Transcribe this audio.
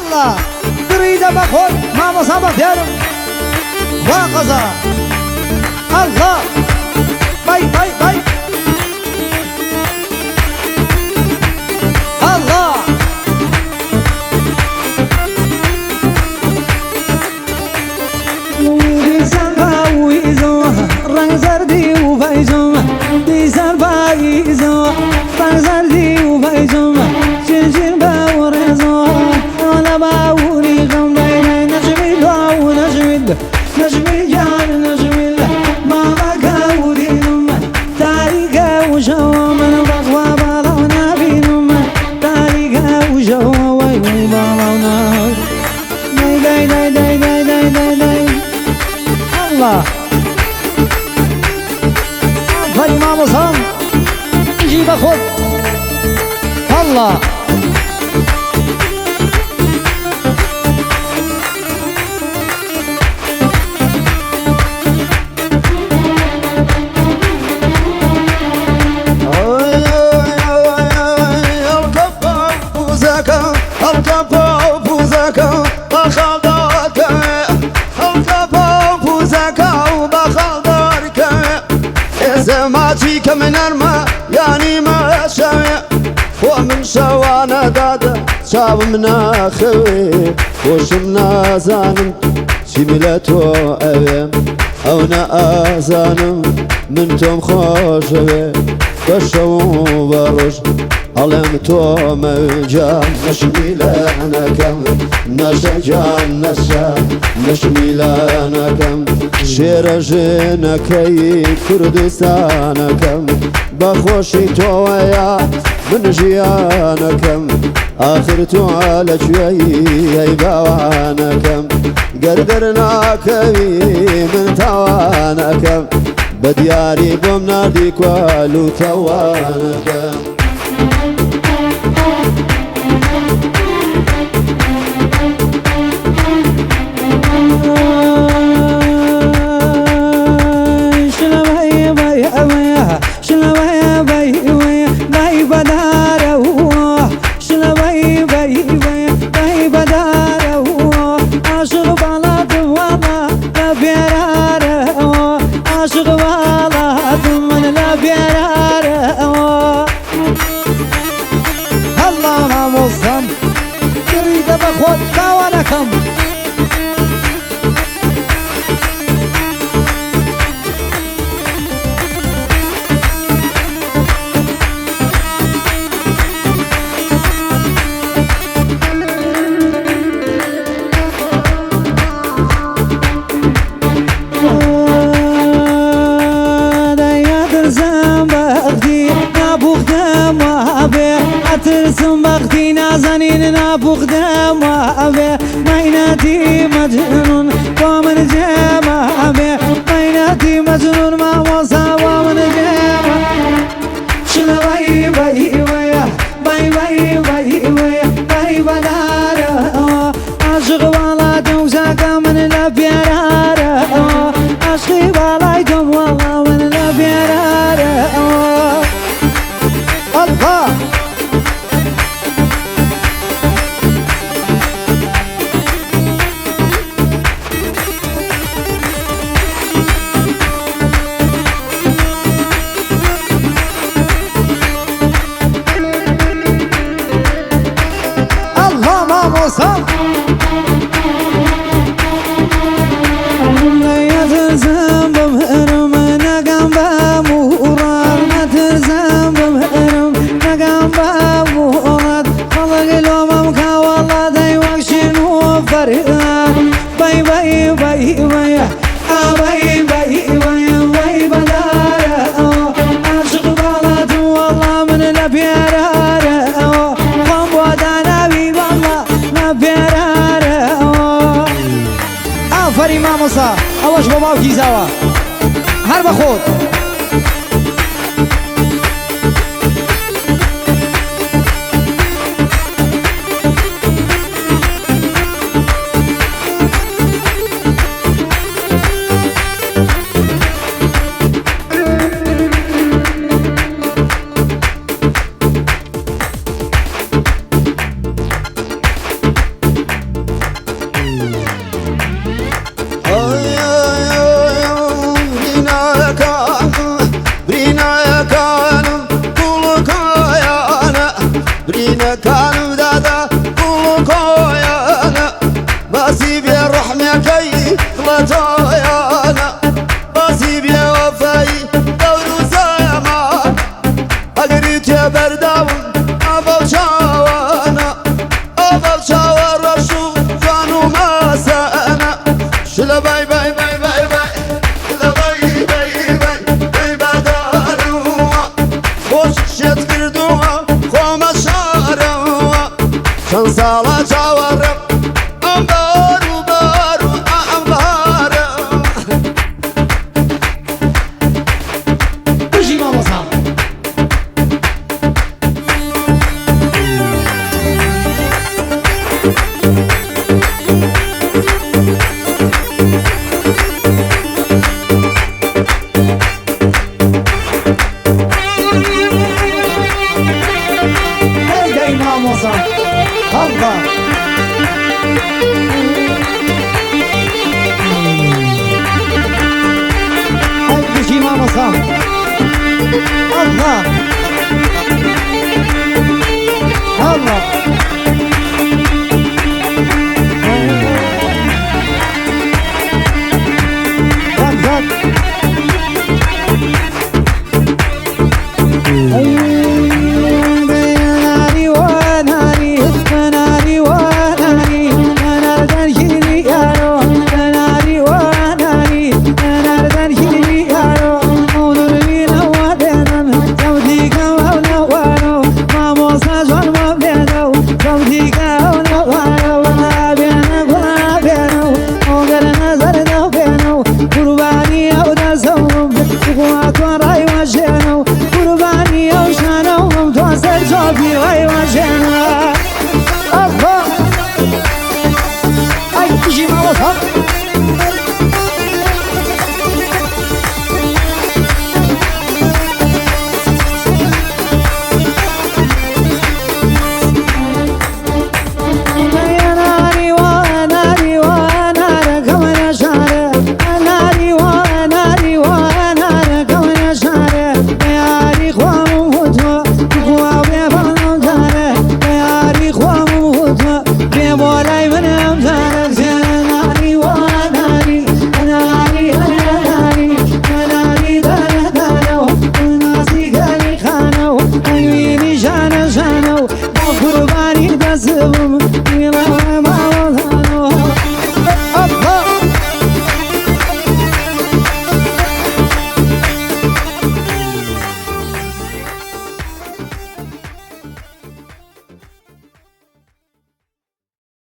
ئەڵڵا دڕیدە بە خۆت مامۆسا بەختیارم وا قەزا ئەڵڵا بای بای بای ئەڵڵا دیسان پاییزم ڕەنگ زەردی و پاییزم دیسان پاییزم ڕەنگ زەردی و پاییزم چین بە ڕێزم لە باوری غەم دای نەجمی لاو نەجمی نەجمی گیان نەجمی ماڵەکە و دینم تاریکە و شەوە من بەخوا باڵاو نابینم تاریکە و شەوە وەی وەی باڵاو نابینم دای دای دای دای دای دای دای ئەڵڵا ئافەرین مامۆسام بژی بە خۆت ئەڵڵا ماچی کە نەرمە یانی مەشەوێ خۆ من شەوانە دادە چاوم ناخەوێ خۆشم نازانم چیم لە تۆ ئەوێ ئەو نە ئازانم من تۆم خۆشەوێ بە شەو و بە ڕۆژ ئەڵێم تۆ مەوجا نەشمیلانەکەم نەشەجان نەشە نەشمیلانەکەم شێرە ژنەکەی کوردستانەکەم بەخۆشی تۆوەیە من ژیانەکەم ئاخر تۆ لە کوێی ئەی باوانەکەم گەر دەرناکەوی من تاوانەکەم بە دیاری بۆم ناردی کوال و تاوانەکەم. هەڵڵا مامۆستام دڕیدە بە خۆت تاوانەکەم. ئەترسم بەختی نازانین نابوغدەم وابێ مەینەتی مەجنون بۆ من جێمابێ مەینەتی مەجنون مامۆسا بۆ من جێما شلە بای بای وەیە بای بای بای وەیە بای بەدارە عاشق واڵا دەوزاکە من لە بێرارە عاشقی باڵای تۆم وەڵا من لە بێرارە ئەڵڵا ئەڵڵا مامۆستا نەترسم بمرم نەگەم بە موڕاد نەترسم بمرم نەگەم بە موڕاد خەڵک لۆمەم کا وەڵا دەی وەک شین و فەرهاد بەی بەی بەی بەی ئا بەی بەی بەی بەی بەدارە عاشق باڵاتم وەڵا من لە پێرارە خۆم بۆ داناوی وەڵا لە پێرارە ئافەرین مامۆستا ئەوەش بۆ باوکی زاوە هەر بە خۆت. ساڵە چاوەڕێم ئەم بەهار و بەهار و ئەم بەهارە. بژی مامۆستا. ئەی دەی مامۆستا هەڵبە. ئەی بژی مامۆستا. ئەڵڵا ئەڵڵا. زاک زاک. قوربانی ئەو دەزەوم خوا ڕای وەژێنە و قوربانی ئەو شانەوم تۆ سەر جۆبی ڕای وەژێنە. ئەڵڵا ئەی بژی مامۆستا. ناری وا ناری وا نارەکەم نەشارە، ناری وا ناری وا نارەکەم نەشارە، یاری خوام وتوە خوا بێ بەڵام جارە، یاری خوام وتوە بێ بۆ لای منم جارە. ناری وا ناری ناری ناری ناری دارە دارە و ناسی گەلی خانە و ئەنوینی ژانە ژانە و بۆ قوربانی دەزبم.